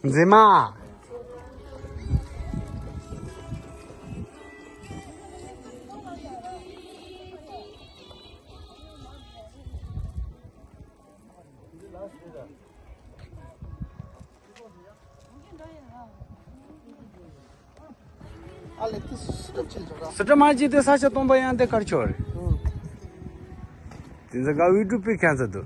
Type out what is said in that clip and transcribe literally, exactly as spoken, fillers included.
མཛེས་མ། ཨ་ལེ་དེ་སུ་སུ་སྟོབས་ཆེན་ཆོག་ར། སི་ཏྲ་མ་ཅི་དེ་ས་ཆ་སྟོང་པ་ཡང་དེ་དཀར་ཆོག་རེད། དེ་ཚོ་ག་བི་ཌིའོ་པི་ཁན་ས་འདུག